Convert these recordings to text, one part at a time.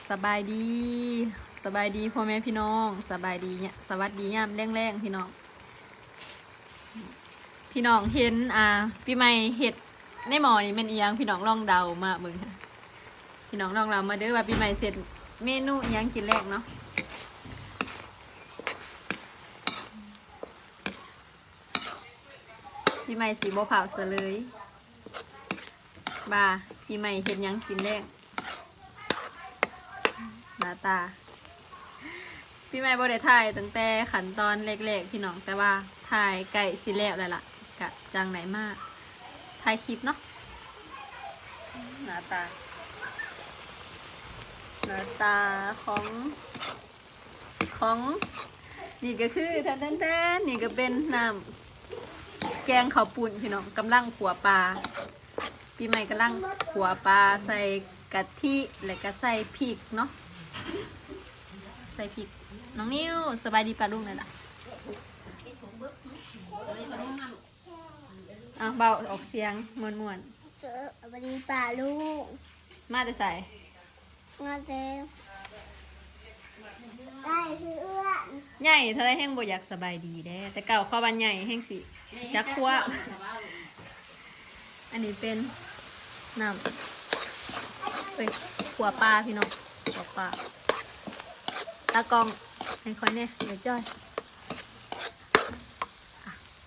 ສະບາຍດີ ສະບາຍດີພໍ່ແມ່ພີ່ນ້ອງ ສະບາຍດີ ສະຫວັດດີຍາມແລງໆ ພີ່ນ້ອງ. ພີ່ນ້ອງເຫັນ ອ່າ ປີໃໝ່ເຮັດໃນໝໍ້ນີ້ແມ່ນອີ່ຫຍັງ? ພີ່ນ້ອງລອງເດົາມາເບິ່ງ ພີ່ນ້ອງລອງເດົາມາເດີວ່າປີໃໝ່ເຮັດເມນູອີ່ຫຍັງກິນແລງເນາະ. ປີໃໝ່ຊິບໍ່ພ້າວສະເຫຼີຍວ່າປີໃໝ່ເຮັດຫຍັງກິນແລງ. ໜ້າຕາ ປີໃໝ່ບໍ່ໄດ້ຖ່າຍຕັ້ງແຕ່ຂັ້ນຕອນແລກໆ ພີ່ນ້ອງ, ແຕ່ວ່າຖ່າຍໃກ້ຊິແລ້ວແລ້ວລະ ກະຈັ່ງໄດ້ມາຖ່າຍຄລິບເນາະ. ໜ້າຕາ ໜ້າຕາຂອງ ຂອງ ນີ້ກໍຄື ແທນໆໆ ນີ້ກໍເປັນນ້ຳແກງເຂົ້າປຸ້ນ ພີ່ນ້ອງ, ກຳລັງຂົ້ວປາ. ປີໃໝ່ກຳລັງຂົ້ວປາໃສ່ກະທິ ແລ້ວກໍໃສ່ພິກເນາະ ໃສ່ພິກ. ນ້ອງນິວ ສະບາຍດີປ້າລຸງແດ່ລະ. ເອົາ ເວົ້າອອກສຽງມ່ວນໆ. ສະບາຍດີປ້າລຸງ. ມາແຕ່ໃສ? ມາແຕ່ໃກ້ເຮືອນ. ໃຫຍ່ເທົ່າໃດແຮ່ງບໍ່ຢາກສະບາຍດີແດ່, ແຕ່ເກົ່າເຂົາວ່າໃຫຍ່ແຮ່ງຊິຈັກຄວາມ. ອັນນີ້ເປັນນ້ຳ ເອີຍ ຂົ້ວປາ ພີ່ນ້ອງ ຂົ້ວປາ. ຕາກ້ອງໃຫ້ຂ້ອຍແດ່ ເອີຍຈ້ອຍ.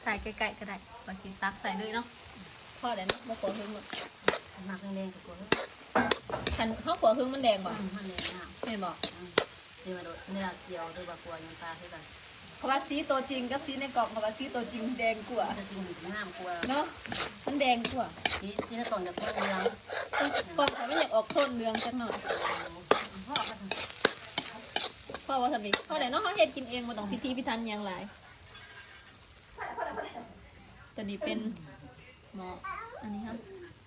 ຖ່າຍໃກ້ໆກໍໄດ້ ວ່າຊິຕັກໃສ່ເລີຍເນາະ. ພໍແລ້ວເນາະ ບໍ່ຂົ້ວເຖິງເນາະ. ມັກແດງໆກໍຂົ້ວເຖິງ. ຄັນເຮົາຂົ້ວເຖິງມັນແດງບໍ່? ອືມ ມັນແດງງາມ ແມ່ນບໍ່? ອືມ ນີ້ວ່າໂດດ ນີ້ວ່າກ່ຽວ ຫຼືວ່າຂົ້ວຍັງປາຄືກັນ. ເພາະວ່າສີໂຕຈິງກັບສີໃນກ່ອງ ເພາະວ່າສີໂຕຈິງແດງກວ່າ ໂຕຈິງງາມກວ່າເນາະ. ມັນແດງກວ່າ ສີ ສີໃນກ່ອງຈະຄົນເຫຼືອງ ກ່ອງມັນຢາກອອກໂທນເຫຼືອງຈັກໜ້ອຍ. ພໍບໍ່ ພໍບໍ່ ສ່ຳນີ້ ພໍແລ້ວເນາະ. ເຮົາເຮັດກິນເອງ ບໍ່ຕ້ອງພິຖີພິຖັນຫຍັງຫຼາຍ. ຕົວນີ້ເປັນໝໍ້ ອັນນີ້ເຮົາ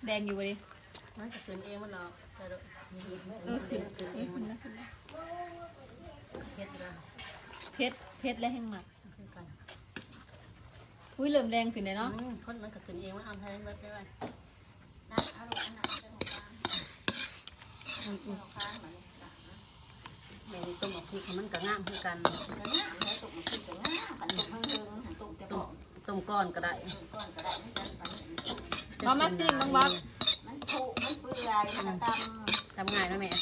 ແດງຢູ່ບໍ່ເດ? ມັນຈະຂຶ້ນເອງມັນດອກ. ເອີ ຂຶ້ນ ຂຶ້ນເອງມັນ. ເຜັດຢູ່ລະ ເຜັດ ເຜັດແລະແຮ່ງມັກຄືກັນ. ອຸ້ຍ ເລີ່ມແດງຂຶ້ນແລ້ວເນາະ. ອືມ ຄົນມັນກໍຂຶ້ນເອງ ມັນເອົາໃສ່ເບິດໄດ້. ແມ່ນຕົ້ມໝາກພິກມັນກໍງາມຄືກັນ. ກໍງາມແລ້ວ ຕົ້ມໝາກພິກກໍງາມ ຄັນຕົ້ມເທິງໆ ຫັ້ນ ຕົ້ມແຕ່ປອກ ຕົ້ມກ່ອນກໍໄດ້ ຕົ້ມກ່ອນກໍໄດ້ ມັນຈະ ເອົາມາຊີມເບິ່ງບໍ່? ມັນຜຸ ມັນເປື່ອຍ ມັນກໍຕຳ ຕຳງ່າຍເນາະແມ່. ຕະ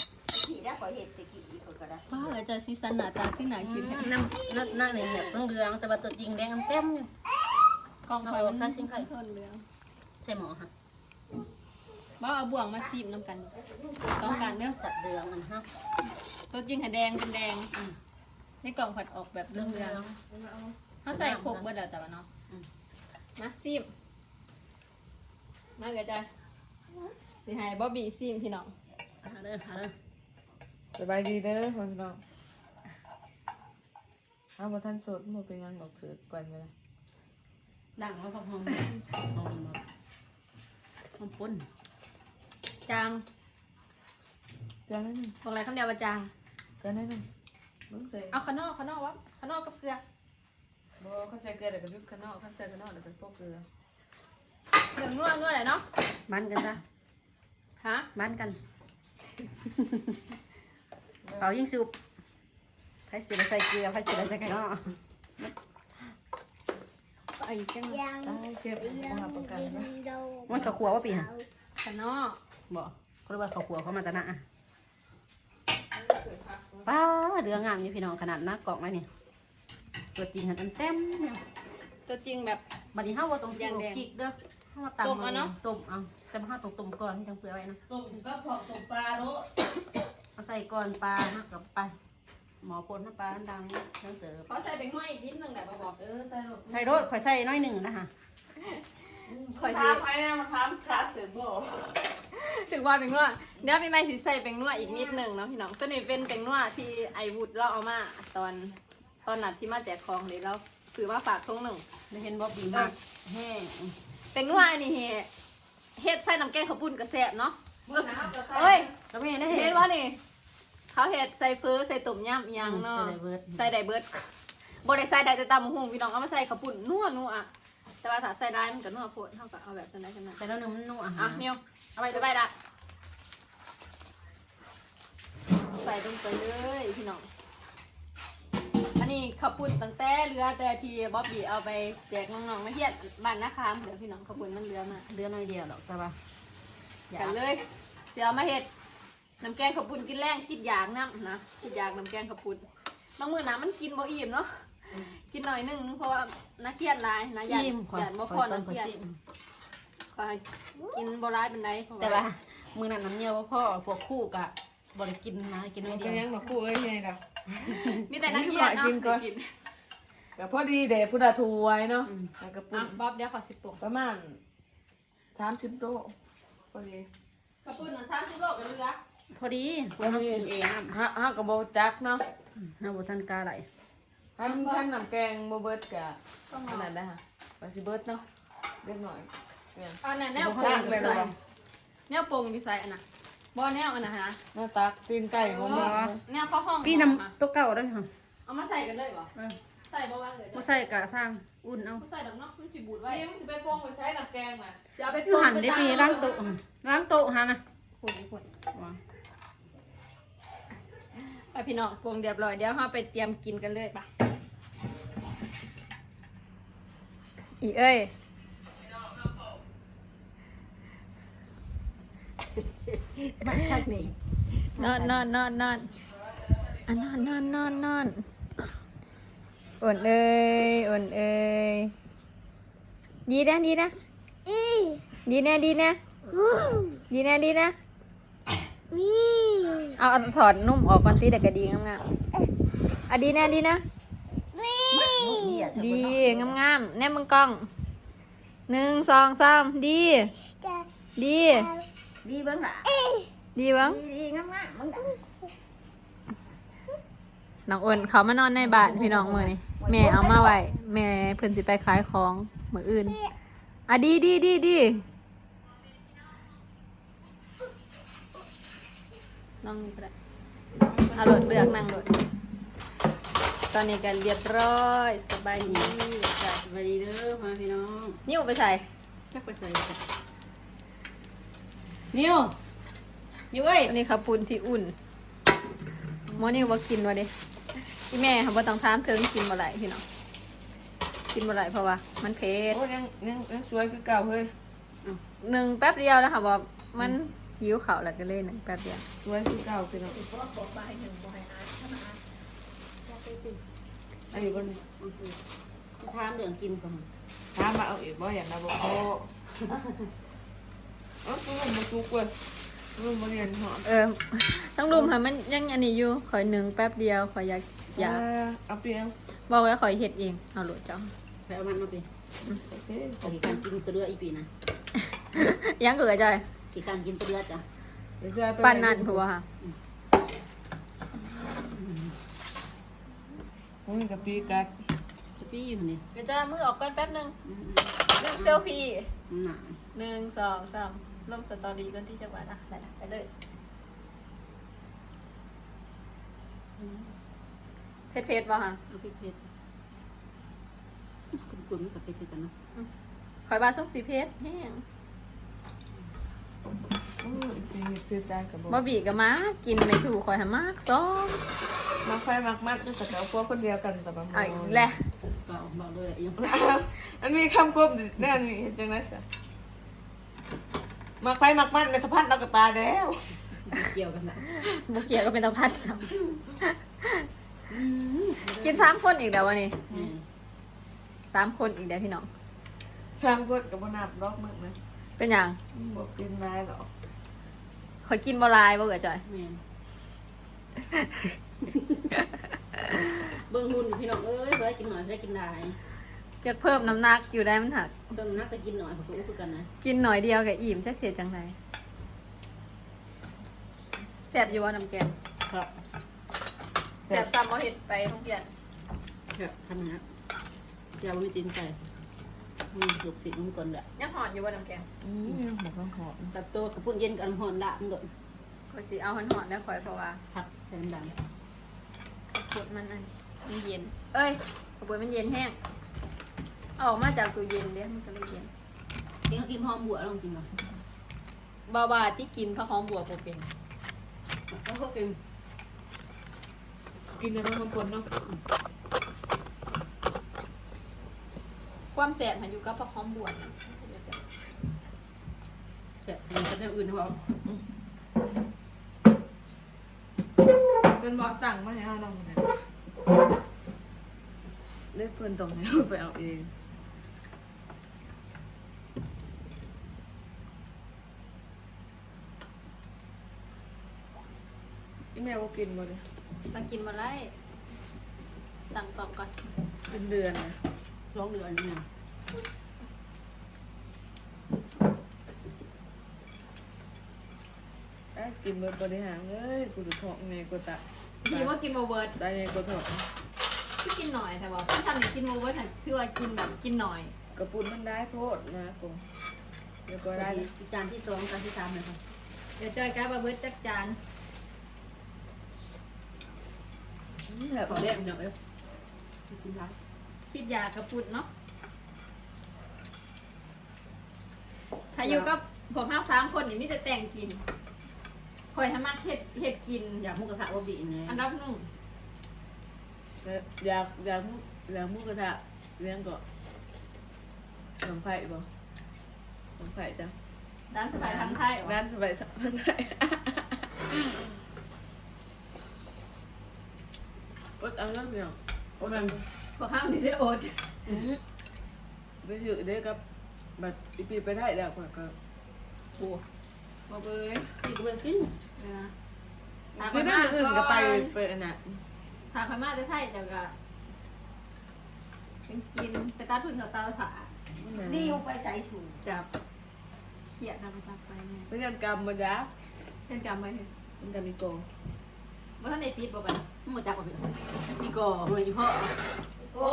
ກີ້ໄດ້ ຂ້ອຍເຮັດຕະກີ້ຂ້ອຍກໍໄດ້. ປ້າ ເອີຍ ເຈົ້າສີສັນໜ້າຕາຄືໜ້າກິນແທ້. ອືມ ນ້ຳ ນ້ຳ ນ້ຳນີ້ແບບເຫຼືອງໆ ແຕ່ວ່າຕົວຈິງແດງແຈ່ມຢູ່. ກ້ອງຂ້ອຍມັນ ເອົາອອກໃສ່ຊິງໄຂ່ ໂທນເຫຼືອງ ໃສ່ໝໍ້ຫັ້ນ. ບໍ່ ເອົາບ່ວງມາຊີມນຳກັນ ຕ້ອງການເດີ. ສັດເຫຼືອງອັນຮະ ຕົວຈິງຫັ້ນແດງເປັນແດງ. ອືມ ໃນກ່ອງພັດອອກແບບເຫຼືອງໆ ເຫຼືອງໆ. ເຮົາໃສ່ຄົບເບິດແລ້ວ ແຕ່ວ່າເນາະ. ອືມ ມາຊີມ ມາເອີຍຈ້ອຍ ຊິໃຫ້ບອບບີຊີມ ພີ່ນ້ອງ. ເອົາເດີ ເອົາເດີ ສະບາຍດີເດີພໍ່ແມ່ພີ່ນ້ອງ. ເຮົາບໍ່ທັນສົດ ບໍ່ເປັນຫຍັງດອກ ຖືກກ່ອນເວລາ. ດັງວ່າຜັກຫອມ ຫອມບໍ່ ຫອມປົ່ນ ຈາງ ເກືອໜ້ອຍໜຶ່ງ. ບອກຫຼາຍຄຳດຽວວ່າຈາງ ເກືອໜ້ອຍໜຶ່ງ. ເບິ່ງໃສ່ ເອົາຂະໜໍ້ ຂະໜໍ້ວະ ຂະໜໍ້ກັບເກືອ. ບໍ່ ຄັນໃສ່ເກືອແລ້ວກໍຢຸດຂະໜໍ້ ຄັນໃສ່ຂະໜໍ້ແລ້ວກໍພໍເກືອ. ເລື່ອງນົວ ນົວແຫຼະເນາະ ມັນກັນຊະ. ຮະ ບ້ານກັນ ເປົ່າຍິງຊຸບ ໃຜຊິໄດ້ໃສ່ເກືອ ໃຜຊິໄດ້ໃສ່ຂະໜໍ້. ເອົາອີກຈັງ ຕາຍ ເຈັບ ບໍ່ຮັບປະກັນນະ. ມັນເຂົ້າຂົ້ວບໍ່ປີຫະ? ຂະໜໍ້ ບໍ່ ເຂົາເອີ້ນວ່າເຂົ້າຂົ້ວ ເຂົາມາແຕ່ນະ. ປ້າ ເຫຼືອງາມຢູ່ພີ່ນ້ອງ ຂະໜາດໜ້າກ້ອງໄວ້ນີ້ ຕົວຈິງຫັ້ນແຕ້ມໆ ຕົວຈິງແບບ ບັດນີ້ເຮົາບໍ່ຕ້ອງຊື້ ແດງໆ ພລິກເດີ ເຮົາມາຕຳ ຕົ້ມເອົາເນາະ ຕົ້ມເອົາ ແຕ່ວ່າເຮົາຕ້ອງຕົ້ມກ່ອນ ຈັ່ງເປື່ອຍໄວ້ນະ. ຕົ້ມກັບພວກຕົ້ມປາໂລດ ເຮົາໃສ່ກ່ອນປາ ເຮົາກໍໄປໝໍ້ປົ່ນ ເຮົາປາມັນດັງເຖິງເຕີບ. ຂໍໃສ່ແປ້ງນົວອີກນິດໜຶ່ງໄດ້ບໍ່? ເອີ ໃສ່ໂລດ ໃສ່ໂລດ ຂ້ອຍໃສ່ໜ້ອຍໜຶ່ງນະຫະ. ຂ້ອຍຊິຖາມໃຜນະ ມາຖາມ ຖາມເຕີບບໍ່ ຖືກວ່າແປ້ງນົວ. ດຽວປີໃໝ່ຊິໃສ່ແປ້ງນົວອີກນິດໜຶ່ງເນາະພີ່ນ້ອງ. ຕົວນີ້ເປັນແປ້ງນົວທີ່ໄອ້ວຸດລາວເອົາມາຕອນ ຕອນນັ້ນທີ່ມາແຈກຂອງເດ້ ລາວຊື້ມາຝາກຖົງໜຶ່ງ. ໄດ້ເຫັນບໍ່ ບີມາກແຮງ. ແປ້ງນົວອັນນີ້ເຮັດໃສ່ນ້ຳແກງເຂົ້າປຸ້ນກໍແຊບເນາະ. ເອີຍ ກໍແມ່ນເດ້ ເຫັນບໍ່ນີ້ ເຂົາເຮັດໃສ່ເຝີ ໃສ່ຕົ້ມຍຳອີ່ຫຍັງເນາະ ອືມ ໃສ່ໄດ້ເບິດ ໃສ່ໄດ້ເບິດ. ບໍ່ໄດ້ໃສ່ໄດ້ແຕ່ຕຳບັກຫຸ່ງພີ່ນ້ອງ ເອົາມາໃສ່ເຂົ້າປຸ້ນນົວໆ. ແຕ່ວ່າຖ້າໃສ່ຫຼາຍມັນກໍນົວໂພດ ເຮົາກໍເອົາແບບນັ້ນໄດ້ ຈຳນັ້ນ. ໃສ່ໜ້ອຍໜຶ່ງມັນນົວ. ອ່ະ ອ່ະ ເອົາ ໜຽວ ເອົາໄວ້ ໄວ້ລະ ໃສ່ລົງໄປເລີຍພີ່ນ້ອງ. ອັນນີ້ເຂົ້າປຸ້ນຕັ້ງແຕ່ເຫຼືອແຕ່ທີ່ບອບບີເອົາໄປແຈກນ້ອງໆ ນັກຮຽນບ້ານນາຄາມເດີພີ່ນ້ອງ. ເຂົ້າປຸ້ນມັນເຫຼືອມາ ເຫຼືອໜ້ອຍດຽວດອກ ແຕ່ວ່າ ກັນເລີຍ ຊິເອົາມາເຮັດ ນ້ຳແກງເຂົ້າປຸ້ນກິນແລງ ຄິດຢາກນຳນະ ຄິດຢາກນ້ຳແກງເຂົ້າປຸ້ນ. ບາງມື້ນະມັນກິນບໍ່ອີ່ມເນາະ ອືມ ກິນໜ້ອຍໜຶ່ງ ເພາະວ່ານັກຮຽນຫຼາຍນະ ຢ້ານ ຢ້ານບໍ່ພໍນັກຮຽນ. ຂ້ອຍກິນບໍ່ຫຼາຍປານໃດ ເພາະວ່າ ແຕ່ວ່າມື້ນັ້ນນ້ຳເຫຍື້ອບໍ່ພໍ ພວກຄູກໍບໍ່ໄດ້ກິນນະ ກິນໜ້ອຍດຽວ. ເປັນຫຍັງດອກຄູເອີຍ ໃຫຍ່ລະ ມີແຕ່ນັກຮຽນເນາະ ກິນກ່ອນ ໄດ້ກິນ ກໍພໍດີເດ້ ພຸ້ນລະຖ້ວຍເນາະ. ອືມ ແລ້ວກໍປຸ້ນ ອ່ະ ບອບ ດຽວຂ້ອຍຊິປຸ້ນ ປະມານ ສາມສິບໂຕ ພໍດີ. ເຂົ້າປຸ້ນນະ ສາມສິບໂລກໍເຫຼືອ ພໍດີ ພໍດີ ເຮົາກິນເອງນຳ ເຮົາ ເຮົາກໍບໍ່ຈັກເນາະ. ອືມ ເຮົາບໍ່ທັນກາໄດ້ ຄັນ ຄັນນ້ຳແກງບໍ່ເບິດກໍ ອັນນັ້ນໄດ້ຫະ ວ່າຊິເບິດເນາະ ເດັກນ້ອຍ. ອັນນັ້ນແນວປົງຢູ່ໃສ ແນວປົງຢູ່ໃສອັນນະ ບໍ່ ແນວອັນນັ້ນຫະ ແນວຕັກຕີນໄກ່ບໍ່ມີ ແນວເຂົາຫ້ອງ ປີນ້ຳ ໂຕເກົ່າເດ້ຫະ. ເອົາມາໃສ່ກັນເລີຍບໍ່? ເອີ ໃສ່ບໍ່ວ່າເອີຍ ບໍ່ໃສ່ກະຊ່າງ ອຸ່ນເອົາ ບໍ່ໃສ່ດອກເນາະ ມັນຊິບູດໄວ. ນີ້ມັນຊິໄປປົງໄປໃສ່ນ້ຳແກງນະ ຊິເອົາໄປປົງ ຢູ່ຫັ້ນເດ້ ຢູ່ຫຼັງໂຕະ ຫຼັງໂຕະຫັ້ນນະ ພຸ້ນ ຢູ່ພຸ້ນ. ວ່າ ໄປພີ່ນ້ອງ ປົງຮຽບຮ້ອຍ ດຽວເຮົາໄປຕຽມກິນກັນເລີຍ ໄປ. ອີເອີຍ ມາທາງນີ້ ນອນ ນອນ ນອນ ນອນ ອ່ະ ນອນ ນອນ ນອນ ນອນ. ໂອນເອີຍ ໂອນເອີຍ ດີນະ ດີນະ ດີແນ່ ດີແນ່ ດີແນ່. ເອົາ ເອົາຖອນນຸ່ມອອກກ່ອນຕິ ແລ້ວກໍດີງາມໆ. ເອີ ອ່ະ ດີແນ່ ດີນະ ດີງາມໆ. ແນມເບິ່ງກ້ອງ ໜຶ່ງ ສອງ ສາມ ດີ ດີ ດີເບິ່ງລະ ດີເບິ່ງ ດີ ດີງາມໆ ເບິ່ງລະ. ນ້ອງໂອນເຂົ້າມານອນໃນບ້ານພີ່ນ້ອງ ມື້ນີ້ແມ່ເອົາມາໄວ້ ແມ່ເພິ່ນຊິໄປຂາຍຂອງມື້ອື່ນ. ອ່ະ ດີ ດີ ດີ ດີ ນ້ອງນີ້ກໍໄດ້ ເອົາໂລດ ເລືອກນັ່ງໂລດ. ຕອນນີ້ກໍຮຽບຮ້ອຍ ສະບາຍດີ ສະບາຍດີເດີພໍ່ແມ່ພີ່ນ້ອງ. ນິວໄປໃສ? ຈັກໄປໃສ ນິວ ນິວເອີຍ. ອັນນີ້ເຂົ້າປຸ້ນທີ່ອຸ່ນ ໝໍນິວບໍ່ກິນວ່າເດ້. ອີແມ່ຫາບໍ່ຕ້ອງຖາມເຖິງ ກິນບໍ່ໄດ້ພີ່ນ້ອງ ກິນບໍ່ໄດ້ ເພາະວ່າມັນເຜັດ. ໂອ້ຍ ຍັງ ຍັງ ຍັງສວຍຄືເກົ່າເຮີ້ຍ. ໜຶ່ງແປັບດຽວນະ ຫາວ່າມັນຫິວເຂົ້າ ແລ້ວກໍເລີຍໜຶ່ງແປັບດຽວ. ສວຍຄືເກົ່າພີ່ນ້ອງ. ອັນນີ້ບໍ່ ຊິຖາມເລື່ອງກິນກ່ອນ ຖາມວ່າເອົາອີກບໍ່ ຢາກໄດ້ບໍ່ພໍ. ເອີ ມັນບໍ່ສຸກເວີຍ ມັນບໍ່ແໜ້ນຫອມ. ເອີ ທັງລຸ່ມຫັ້ນມັນຍັງອັນນີ້ຢູ່ ຂ້ອຍໜຶ່ງແປັບດຽວ ຂ້ອຍຢາກ ຢາກ ເອີ ເອົາເປັນຫຍັງ ບອກແລ້ວຂ້ອຍເຮັດເອງ. ເອົາໂລດເຈົ້າ ໄປເອົາມັນມາເປັນ. ອືມ ໂອເຄ ຂ້ອຍຂີ້ຄ້ານກິນຕົວເດືອອີປີນະ. ຫຍັງກໍເອື້ອຍຈ້ອຍ ຂີ້ຄ້ານກິນຕົວເດືອຈ້ະ. ປານນັ້ນພຸ້ນບໍ່ຫະ? ອືມ ໂອ້ຍ ກະປີກັດ ກະປີຢູ່ນີ້. ດຽວຈະເອົາມືອອກກ່ອນແປັບໜຶ່ງ. ອືມໆ ລືມເຊລຟີ. ໜຶ່ງ ສອງ ສາມ ລົງສະຕໍຣີກ່ອນຕິ ຈັກບາດ. ອ່ະ ໄດ້ລະ ໄປເລີຍ. ອືມ ເຜັດໆບໍ່ຫະ? ເອົາເຜັດໆ ກຸ້ນໆ ມັນກໍເຜັດຄືກັນເນາະ. ອືມ ຂ້ອຍວ່າສົງຊິເຜັດແຮງ. ໂອ້ຍ ເປັນເຮັດຄືຕາຍກໍບໍ່ ບອບບີກໍມັກກິນ ແມ່ຕູ້ຂ້ອຍຫາມັກຊອງ. ມັກໃຜມັກມັນ ຄືສະເກົາພວກຄົນດຽວກັນຕະບະ. ເອົາອີກແລ້ວ ກໍບອກເລີຍອີກ. ມັນມີຄຳຄົມແນວນີ້ ເຮັດຈັ່ງໃດຊະ? ມັກໃຜມັກມັນ ແມ່ນສະພັນເອົາກະຕາຍແລ້ວ. ບໍ່ກ່ຽວກັນນະ ບໍ່ກ່ຽວກັບແມ່ນສະພັນຊ້ຳ. ອືມ ກິນສາມຄົນອີກແລ້ວວະນີ້. ອືມ ສາມຄົນອີກແລ້ວພີ່ນ້ອງ. ສາມຄົນກໍບໍ່ນັບດອກມື້ນະ. ເປັນຫຍັງ? ມັນບໍ່ກິນຫຼາຍດອກ. ຂ້ອຍກິນບໍ່ຫຼາຍບໍ່ ເອື້ອຍຈ້ອຍ? ແມ່ນ. ເບິ່ງຫຸ່ນຢູ່ພີ່ນ້ອງເອີຍ ຜູ້ໃດກິນໜ້ອຍ ຜູ້ໃດກິນຫຼາຍ. ຢາກເພີ່ມນ້ຳໜັກຢູ່ໄດ໋ ມັນຫາກ ເພີ່ມນ້ຳໜັກແຕ່ກິນໜ້ອຍ ຂ້ອຍກໍອຸຄືກັນນະ. ກິນໜ້ອຍດຽວກໍອີ່ມ ຈັກເຮັດຈັ່ງໃດ. ແຊບຢູ່ບໍ່ນ້ຳແກງ? ແຊບ. ແຊບຊ້ຳບໍ່ເຮັດໄປໂຮງຮຽນ. ແຊບຂະໜາດ ແຈ່ວບໍ່ມີຕີນໄກ່ ມີລູກຊີ້ນນຳກ່ອນແຫຼະ. ຍັງຮ້ອນຢູ່ບໍ່ນ້ຳແກງ? ອືມ ຍັງບໍ່ທັນຮ້ອນ. ກັບໂຕກະປຸ້ນເຢັນກັບນ້ຳຮ້ອນລາບມັນໂດດ. ຂ້ອຍຊິເອົາຮ້ອນໆ ເດີຂ້ອຍ ເພາະວ່າຜັກໃສ່ນ້ຳດຳ. ເຂົ້າປຸ້ນມັນອັນ ມັນເຢັນ ເອີຍ ເຂົ້າປຸ້ນມັນເຢັນແຮງ. ເອົາອອກມາຈາກຕູ້ເຢັນເດ້ ມັນກໍເລີຍເຢັນ. ກິນກໍກິນຫອມບົວ ລອງກິນເນາະ. ບໍ່ວ່າຕິກິນຜັກຫອມບົວບໍ່ເປັນ. ເຮົາກໍກິນ ກິນແຕ່ຜັກຫອມປົນເນາະ. ຄວາມແຊບຫັ້ນຢູ່ກັບຜັກຫອມບົວນີ້ ແຊບກວ່າແນວອື່ນເນາະ. ເພິ່ນບອກຕັ້ງມາໃຫ້ເຮົານຳ ເລີຍເພິ່ນຕ້ອງໃຫ້ເຮົາໄປເອົາເອງ. ອີ່ແມ່ບໍ່ກິນບໍ່ນີ້? ມັນກິນບໍ່ໄດ້ ຕັ້ງກ້ອງກ່ອນ. ເປັນເດືອນນະ ສອງເດືອນນີ້ນະ. ເອີ ກິນເບິດບໍ່ໄດ້ຫາງເອີຍ ກູຈະທ້ອງໃຫຍ່ກວ່າຕາ. ດີວ່າກິນບໍ່ເບິດ ຕາໃຫຍ່ກວ່າທ້ອງ. ຄືກິນໜ້ອຍແທ້ບໍ່? ຄັນທຳນີ້ກິນບໍ່ເບິດ ຖືວ່າກິນແບບກິນໜ້ອຍ. ກະປຸ້ນມັນຫຼາຍໂພດນະ ກໍ ແລ້ວກໍຫຼາຍ ຈານທີສອງ ຈານທີສາມແລ້ວ. ດຽວຈອຍກະວ່າເບິດຈັກຈານ. ອືມ ແລ້ວກໍແລ້ວເນາະ ເອີ ກິນຫຼາຍ ສີດຢາກະປຸ້ນເນາະ. ຖ້າຢູ່ກັບພວກເຮົາສາມຄົນນີ້ມີແຕ່ແຕ່ງກິນ. ຂ້ອຍຫາມັກເຮັດ ເຮັດກິນ ຢາກໝູກະທະບໍ່ບີນະ ອັນດັບໜຶ່ງ. ຢາກ ຢາກ ຢາກໝູກະທະ ຫຍັງເກາະ ບັ້ງໄຟບໍ່? ບັ້ງໄຟຈ້ະ ດ້ານສະໄພທາງໄທ ດ້ານສະໄພທາງໄທ. ອົດເອົາເດີພີ່ນ້ອງ ອົດເອົາ. ພວກເຮົານີ້ໄດ້ອົດ ອືມ. ໄປຊື້ເດ້ ກັບບັດອີ່ປີໄປໄທແລ້ວ ຂ້ອຍກໍ ໂອ້ ບໍ່ເບີຍ ກິນກໍບໍ່ໄດ້ກິນ. ເອີ ຖ້າຂ້ອຍມາມື້ອື່ນກໍໄປ ໄປອັນນັ້ນ ຖ້າຂ້ອຍມາແຕ່ໄທເຈົ້າກໍກິນ ໄປຕັດຟືນເຂົາເຕົາຖ້າ. ນີ້ໄປໃສສູງ ຈັບ ຄຽດນຳ ໄປຕັດໄປແນ່ ໄປເຮືອນກຳບໍ່ຈ້າ? ເຮືອນກຳໄປ ເຮືອນກຳອີ່ກອ ບໍ່ທັນໄດ້ປິດບໍ່ບັດ? ບໍ່ຈັກວ່າ ອີ່ກອ ເຮີຍ ອີ່ພໍ່. ໂອ້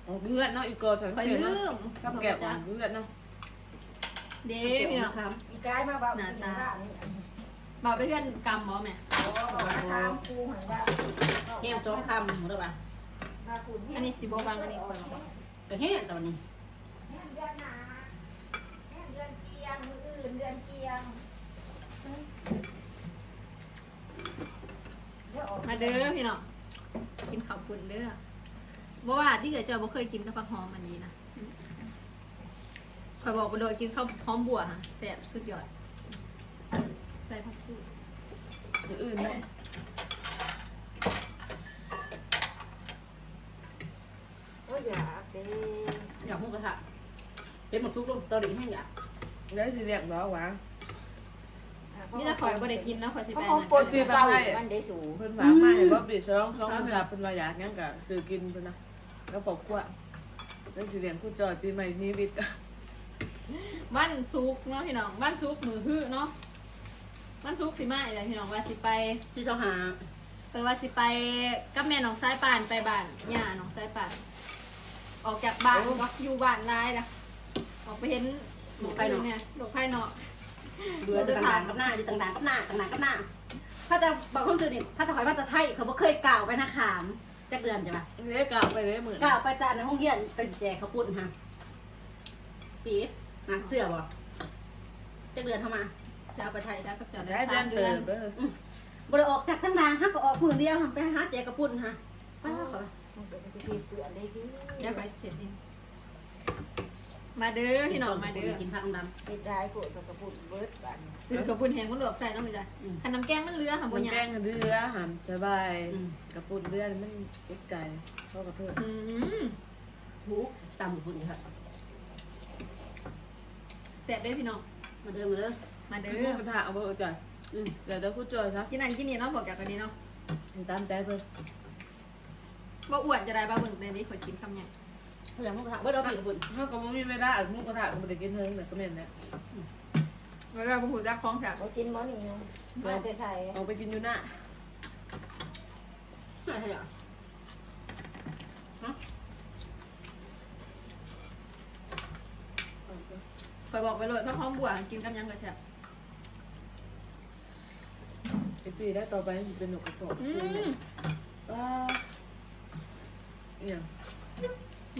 ອອກເຮືອນເນາະ ອີ່ກອ ສັງເກດເນາະ ກັບແກະອອກເຮືອນເນາະ. ເດ້ພີ່ນ້ອງ ອີກາຍມາເວົ້າ ໜ້າຕາ ເວົ້າໄປເຮືອນກຳບໍ່ແມ່? ໂອ້ ມາຖາມຄູຫັ້ນວ່າ ແຮມສອງຄຳເດີວ່າ ອັນນີ້ຊິບໍ່ຟັງ ອັນນີ້ຂ້ອຍ ກໍແຮມຕອນນີ້ ແຮມເດືອນໜ້າ ແຮມເດືອນຈຽງ ມື້ອື່ນເດືອນຈຽງ. ມາເດີພີ່ນ້ອງ ກິນເຂົ້າປຸ້ນເດີ. ບໍ່ວ່າຕິ ເອື້ອຍຈອຍບໍ່ເຄີຍກິນກັບຜັກຫອມອັນນີ້ນະ. ຂ້ອຍບອກບໍ່ໂດດ ກິນເຂົ້າຫອມບົວຫະ ແຊບສຸດຍອດ ໃສ່ຜັກຊູ ມື້ອື່ນເນາະ. ໂອ້ຍ ຢາກເດ້ ຢາກໝູກະທະ ເຫັນໝາກສຸກລົງສະຕໍຣີແຮງຢາກ. ແລ້ວຊິລ້ຽງດອກຫວາ? ມີແຕ່ຂ້ອຍບໍ່ໄດ້ກິນເນາະ ຂ້ອຍຊິໄປອັນນັ້ນ ເຂົາເອົາໂປດເກົ່າມັນເດ້ສູ ເພິ່ນຝາກມາໃຫ້ບອບບີສອງ ສອງພັນສາມ ເພິ່ນວ່າຢາກຫຍັງກະຊື້ກິນເພິ່ນນະ ກັບຄອບຄົວ. ແລ້ວຊິລ້ຽງຄູຈອຍປີໃໝ່ມີວິດ. ວັນສຸກເນາະພີ່ນ້ອງ ວັນສຸກມື້ຮືເນາະ ວັນສຸກຊິມາອີກແລ້ວພີ່ນ້ອງ ວ່າຊິໄປ ທີຊາວຫ້າ ເອີ ວ່າຊິໄປກັບແມ່ນ້ອງສາຍປານ ໄປບ້ານຍ່ານ້ອງສາຍປານ ອອກຈາກບ້ານ ໂອ້ ກໍຢູ່ບ້ານຫຼາຍລະ ອອກໄປເຫັນໂລກພາຍນອກ ໂລກພາຍນອກ ຢູ່ແຕ່ຕ່າງບ້ານກັບນາ ຢູ່ຕ່າງບ້ານກັບນາ ຕ່າງບ້ານກັບນາ. ພາດແຕ່ບາງຄົນຊື່ນີ້ ພາດແຕ່ຂ້ອຍມາແຕ່ໄທ ຂ້ອຍບໍ່ເຄີຍກ້າວໄປນາຂາມ ຈັກເດືອນຈ້ະວະ? ເດ້ ກ້າວໄປເດ້ມື້ ກ້າວໄປແຕ່ໃນໂຮງຮຽນ ໄປແຈກເຂົ້າປຸ້ນຫັ້ນ ປີນະ ເຊື່ອບໍ່? ຈັກເດືອນເຮົາມາ ຈະເອົາໄປໄທ ໄດ້ກັບເຈົ້າໄດ້ສາມເດືອນ ອືມ ບໍ່ໄດ້ອອກຈາກທາງດ່ານ ຫາກໍອອກມື້ດຽວຫັ້ນ ໄປຫາແຈກເຂົ້າປຸ້ນຫັ້ນ ປ້າ ເຂົາວ່າ ມັນກໍຊິເປື້ອນໄດ້ເດີ ດຽວຂ້ອຍເຊັດເອງ. ມາເດີພີ່ນ້ອງ ມາເດີ ກິນຜັກດຳ ເຮັດໄດ້ໂພດ ເຂົ້າປຸ້ນເບິດບາດນີ້ ຊື້ເຂົ້າປຸ້ນແຫ້ງມາລວກໃສ່ເນາະ ອືມ ຄັນນ້ຳແກງມັນເຫຼືອຫາບໍ່ຍາກ ນ້ຳແກງເຫຼືອຫັ້ນສະບາຍ ອືມ ເຂົ້າປຸ້ນເຫຼືອມັນອຸກໃຈ ເຮົາກໍເພີ່ມ ອືມ ຖືກ ຕຳເຂົ້າປຸ້ນຄັກ ແຊບເດ້ພີ່ນ້ອງ ມາເດີ ມາເດີ ມາເດີ ກິນໝູກະທະເອົາບໍ່ເອີຍ? ອືມ ແລ້ວແຕ່ຄູຈອຍຊະ ກິນນັ້ນກິນນີ້ເນາະ ພວກເຈົ້າກໍດີເນາະ ຕາມໃຈເພິ່ນ. ບໍ່ອ້ວນຈະໄດ້ ບໍ່ເບິ່ງແດ່ນີ້ ຂ້ອຍກິນຄຳໃຫຍ່ ຂ້ອຍຢາກໝູກະທະ ເບິດເອົາປີກະປຸ້ນ ເຮົາກໍບໍ່ມີເວລາ ໝູກະທະກໍບໍ່ໄດ້ກິນເຖິງ ແລ້ວກໍແມ່ນແຫຼະ ເວລາບໍ່ຮູ້ຈັກຂອງແຊບ ບໍ່ກິນບໍ່ນີ້ ມາແຕ່ໃສ ອອກໄປກິນຢູ່ນາ ຮະ ຂ້ອຍບອກໄປໂລດ ຜັກຫອມບົວກິນກັບຫຍັງກໍແຊບ. ອີກປີໄດ້ຕໍ່ໄປມັນຊິເປັນນົກກະເພາະ ອືມ ປ້າ ອີຫຍັງ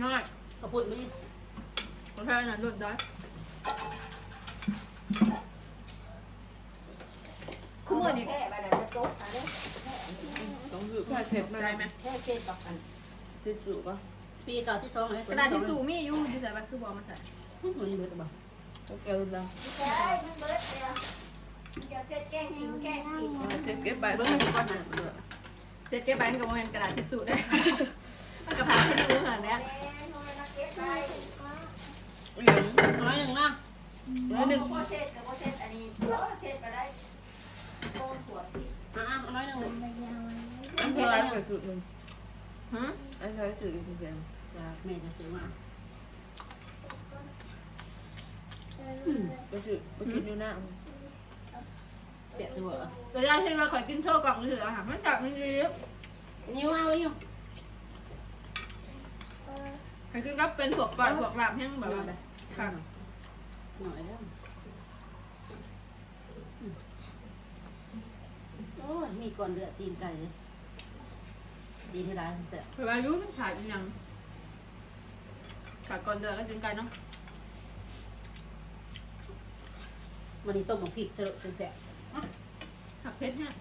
ນ້ອຍ ເຂົ້າປຸ້ນມີ ບໍ່ໃຊ່ອັນນັ້ນລົດໄດ້ ຄືມື້ນີ້ ແທ້ບາດນັ້ນຈະຕົກຫາເດີ ຕ້ອງຊື້ຜ້າເຊັດມາ ໄດ້ໄໝ ແທ້ເຊັດບັກອັນ ທິດຊູ່ກໍ ປີເກົ່າທີ່ສອງເລີຍ ກະດາດທິດຊູ່ມີຢູ່ ຢູ່ໃສບັດຄືບໍ່ເອົາມາໃສ່ ມັນເບິດແລ້ວບໍ່ ເຈົ້າເກັບແລ້ວ ໃຊ່ ມັນເບິດແລ້ວ ມັນຈະເຊັດແກງກິນແກງກິນ ເຊັດເກັບໄວ້ເບິ່ງກ່ອນນະ ເຊັດເກັບໄວ້ມັນກໍບໍ່ແມ່ນກະດາດທິດຊູ່ເດ້ ມັນກໍຜ້າທິດຊູ່ຫັ້ນແຫຼະ ແມ່ນ ເຮົາໄດ້ມາເກັບໄວ້ ອີຫຍັງ ໜ້ອຍໜຶ່ງນະ ໜ້ອຍໜຶ່ງ ບໍ່ເຊັດກໍບໍ່ເຊັດ ອັນນີ້ ເອີ ເຊັດກໍໄດ້ ໂກນຂວດນີ້ ອ່າ ເອົາໜ້ອຍໜຶ່ງ ອັນເທົ່າໃດກໍຊຸດໜຶ່ງ ຫື ອັນເທົ່າໃດຊື້ອີກ ແມ່ຈະຊື້ມາ ອືມ ໄປຊື້ ໄປກິນຢູ່ນະ ແຊບຢູ່ບໍ່ ແຕ່ຢາຍເຮັດວ່າຂ້ອຍກິນໂຊກ່ອງເທື່ອຫາ ມັນແຊບອີ່ຫຼີ ຫິວເອົາຢູ່ ໃຫ້ກິນກັບເປັນພວກກ້ອຍພວກລາບແຮງແບບວ່າ ຄັກ ໜ້ອຍເດີ ອືມ ໂອ້ຍ ມີກ້ອນເລືອດຕີນໄກ່ເດ້ ຕີນໃຫ້ຫຼາຍແຊບ ເພິ່ນວ່າຢູ່ມັນຂາດອີ່ຫຍັງ ຂາດກ້ອນເລືອດກັບຕີນໄກ່ເນາະ ມື້ນີ້ຕົ້ມໝາກພິກໃສ່ໂລດຈັ່ງແຊບ ຜັກເຜັດແຮງ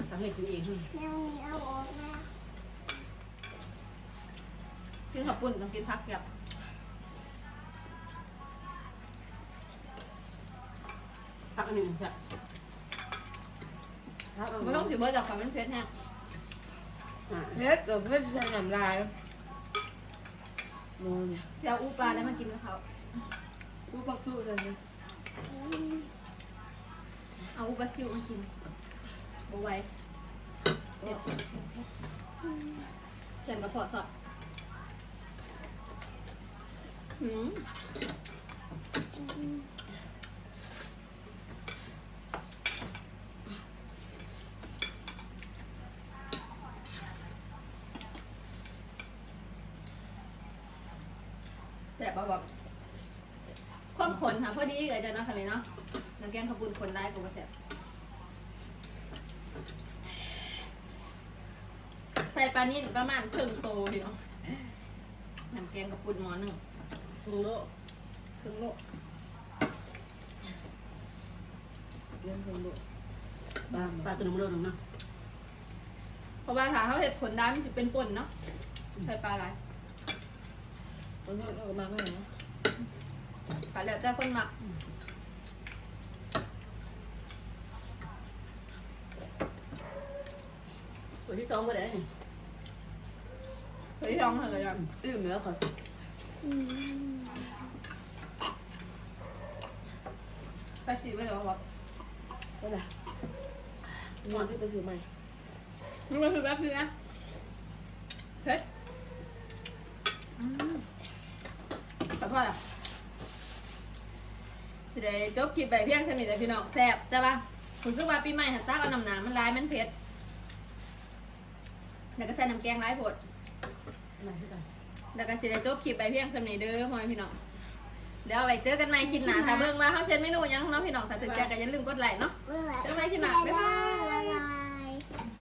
ທຳເຮັດກິນເອງ ແນວນີ້ເອົາອອກມາ ກິນເຂົ້າປຸ້ນຕ້ອງກິນຜັກ ຢາກ ຜັກອັນນີ້ແຊບ ບໍ່ຕ້ອງຊິເບິດດອກ ຂ້ອຍມັນເຜັດແຮງ ອ່າ ເຜັດກໍເຜັດໃສ່ນ້ຳລາຍ ໝໍນີ້ ຊິເອົາອູປາໄດ້ມາກິນກັບເຂົ້າ ອູປັກຊູໃສ່ນີ້ ເອົາອູປາຊິວມາກິນ ບໍ່ໄຫວ ເຜັດ ແຊມກະເພາະຊອດ ອືມ ແຊບບໍ່ບອກ ຄວາມຂົນຫາພໍດີ ເອື້ອຍເຈົ້າເນາະ ຄັນນີ້ເນາະ ນ້ຳແກງເຂົ້າປຸ້ນຂົນຫຼາຍກໍບໍ່ແຊບ ໃສ່ປານິນປະມານເຄິ່ງໂຕພີ່ນ້ອງ ນ້ຳແກງເຂົ້າປຸ້ນໝໍ້ໜຶ່ງ ເຄິ່ງໂລ ເຄິ່ງໂລ ເລື່ອງເທິງໂລກ ປາ ປາຕົວໜຶ່ງໂລໜຶ່ງເນາະ ເພາະວ່າຖ້າເຮົາເຮັດຂົນຫຼາຍມັນຊິເປັນປົ່ນເນາະ ໃສ່ປາຫຼາຍ ເພິ່ນເຮົາກໍມັກແມ່ນເນາະ ກໍແລ້ວແຕ່ຄົນມັກ ອືມ ຖ້ວຍທີສອງບໍ່ໄດ້ ຖ້ວຍທີສອງຫັ້ນກໍຍັງ ອືມ ແລ້ວຄ່ອຍ ອືມ ແປັບຊີໄວ້ແລ້ວບໍ່? ບໍ່ໄດ້ ນອນທີ່ໄປຊື້ໃໝ່ ມັນກໍຄືແປັບຊີນະ ເຜັດ ອືມ ຂອໂທດລະ ຊິໄດ້ຈົບຄລິບໄວ້ພຽງສ່ຳນີ້ແຫຼະພີ່ນ້ອງ ແຊບ ແຕ່ວ່າຮູ້ສຶກວ່າປີໃໝ່ຫັ້ນຕັກເອົານ້ຳໜ້າມັນຫຼາຍ ມັນເຜັດ ແລ້ວກໍໃສ່ນ້ຳແກງຫຼາຍໂພດ ຫຼາຍຄືກັນ ແລ້ວກໍຊິໄດ້ຈົບຄລິບໄວ້ພຽງສ່ຳນີ້ເດີພໍ່ແມ່ພີ່ນ້ອງ ແລ້ວໄວ້ເຈີກັນໃໝ່ຄລິບໜ້າ ຖ້າເບິ່ງວ່າເຮົາເຮັດເມນູຫຍັງເນາະພີ່ນ້ອງ ຖ້າຖືກໃຈກໍຢ່າລືມກົດໄລ້ເນາະ ເຈີກັນໃໝ່ຄລິບໜ້າ ບາຍບາຍ.